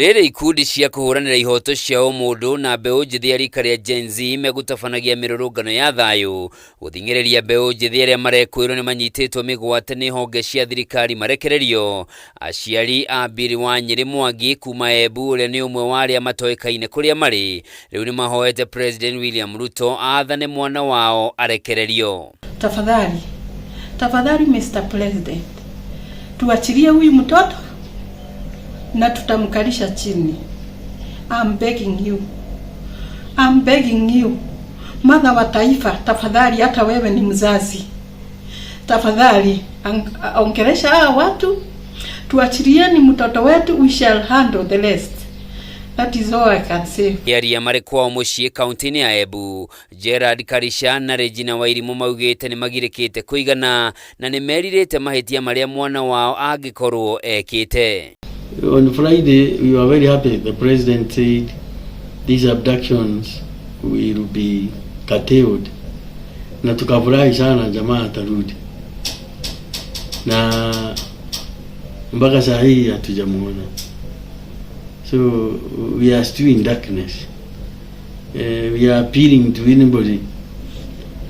Rĩrĩ ikundi cia kũhũranĩra ihoto cia ũmũndũ na mbeũ njĩthĩ a rika rĩa Gen Z megũtabanagia mĩrũrũngano ya thayũ gũthing'ĩrĩria mbeũ njĩthĩ arĩa marekwĩrwo nĩ manyitĩtwo mĩgwate nĩ honge cia thirikari marekererio. Aciari a Billy wa Nyĩrĩ Mwangi kuma Embu ũrĩa nĩ ũmwe wa arĩa matoĩkaine kũrĩa marĩ rĩu nĩ mahoete President William Ruto aathane mwana wao arekererio. Tafadhali, tafadhali Mr. President, tuachilie huyu mtoto na tutamkalisha chini. I'm begging you. I'm begging you. Mother wa taifa, tafadhali, hata wewe ni mzazi. Tafadhali, ongelesha hawa watu, tuachilieni mtoto wetu, we shall handle the rest. That is all I can say. Aria marĩ kwao mũciĩ kaunti-inĩ ya Embu, Gerard Karisha na Regina Wairimu maugĩte nĩ magirĩkĩte kũigana na nĩ merirĩte mahĩtia marĩa mwana wao angĩkorwo ekĩte. On Friday, we were very happy. The president said these abductions will be curtailed, na tukafurahi sana, jamaa atarudi, na mpaka saa hii hatujamuona, so we are still in darkness. We are appealing to anybody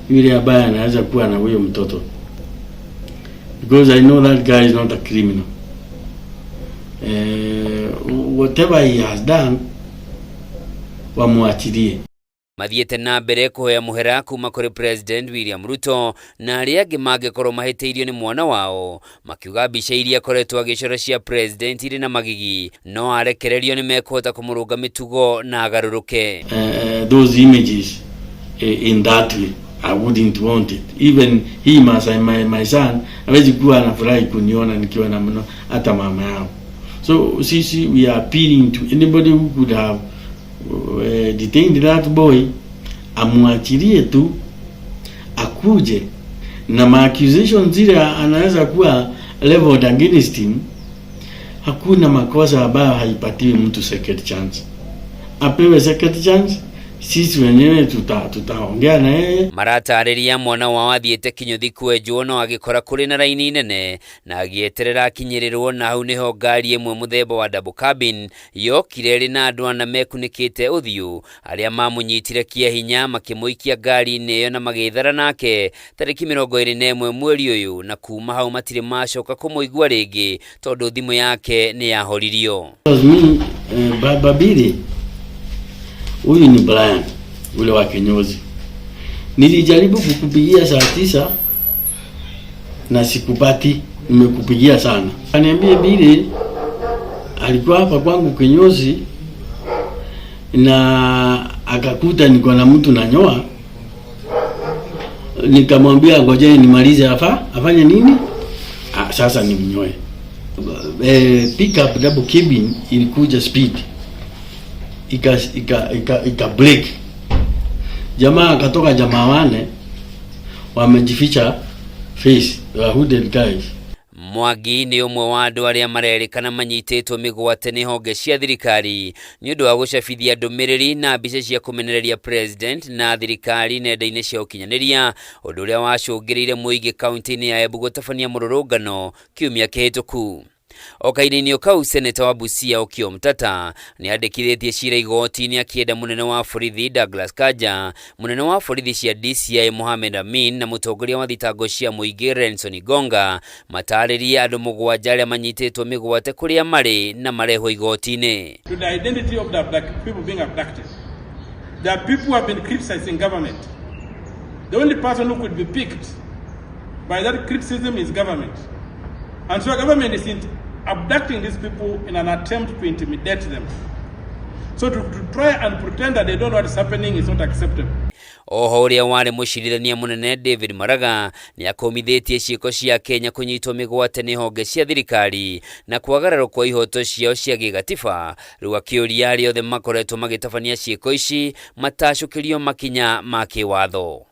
yule ambaye anaweza kuwa na huyo mtoto because I know that guy is not a criminal. Whatever he has done, wamwachilie. Mathiĩte na mbere kũhoya mũhera kuma kũrĩ President William Ruto na arĩa angĩ mangĩkorwo mahĩtĩirio nĩ mwana wao, makiuga mbica iria akoretwo agĩcora cia President irĩ na magigi no arekererio nĩ mekũhota kũmũrũnga mĩtugo na agarũrũke. Those images in that way, I wouldn't want it. Even he, my son, hawezi kuwa anafurahi kuniona nikiwa na mno hata mama yao. So sisi we are appealing to anybody who could have detained that boy, amwachilie tu akuje na ma accusations zile anaweza kuwa leveled against him. Hakuna makosa ambayo haipatiwi mtu second chance, apewe second chance. Sisi wenyewe tutaongea na yeye. Maratarĩria mwana wao athiĩte kĩnyũthi kwenjwo no agĩkora kũrĩ na raini nene na agĩeterera akinyĩrĩrwo, na hau nĩho ngari ĩmwe mũthemba wa double cabin yokire ĩrĩ na andũ ana mekunĩkĩte ũthiũ arĩa mamũnyitire kĩa hinya makĩmũikia ngari-inĩ ĩyo na magĩthara nake tarĩki 21 mweri ũyũ, na kuma hau matirĩ macoka kũmũigua rĩngĩ tondũ thimũ yake nĩ yahoririo. Was me, Baba Billy. Huyu ni Brian ule wa kinyozi. Nilijaribu kukupigia saa 9 na sikupati, nimekupigia sana. Aniambie Billy alikuwa hapa kwangu kinyozi na akakuta niko na mtu nanyoa. Nikamwambia ngojeni nimalize afa afanye nini? Ah, sasa nimnyoe. Pickup double cabin ilikuja speed ika break. Jamaa akatoka, jamaa wane wamejificha face, they were hooded guys. Mwangi nĩ ũmwe wa andũ arĩa marerĩkana manyitĩtwo mĩgwate nĩ honge cia thirikari nĩ ũndũ wa gũcabithia ndũmĩrĩri na mbica cia kũmenereria president na thirikari nenda-inĩ cia ũkinyanĩria, ũndũ ũrĩa wacũngĩrĩire mũingĩ kaunti-inĩ ya Embu gũtabania mũrũrũngano kiumia kĩhĩtũku. O kahinda-inĩ o kau, seneta wa Busia Okiya Omtatah nĩ andĩkithĩtie cira igoti-inĩ akĩenda mũnene wa borithi Douglas Kanja, mũnene wa borithi cia DCI Mohamed Amin na mũtongoria wa thitango cia mũingĩ Renson Gonga matarĩrie andũ mũgwanja arĩa manyitĩtwo mĩgwate kũrĩa marĩ na marehwo igoti-inĩ. To the identity of the people being abducted. There are people who have been criticizing government. The only person who could be picked by that criticism is government. And so government is abducting these people in an attempt to intimidate them. So to try and pretend that they don't know what is happening is not acceptable. Oho ũrĩa warĩ mũcirithania mũnene David Maraga nĩ akũmithĩtie ciĩko cia Kenya kũnyitwo mĩgwate nĩ honge cia thirikari na kwagararwo kwa ihoto ciao cia gĩgatiba, rĩu akĩũria arĩa othe makoretwo magĩtabania ciĩko ici matacũkĩrio makinya ma kĩwatho.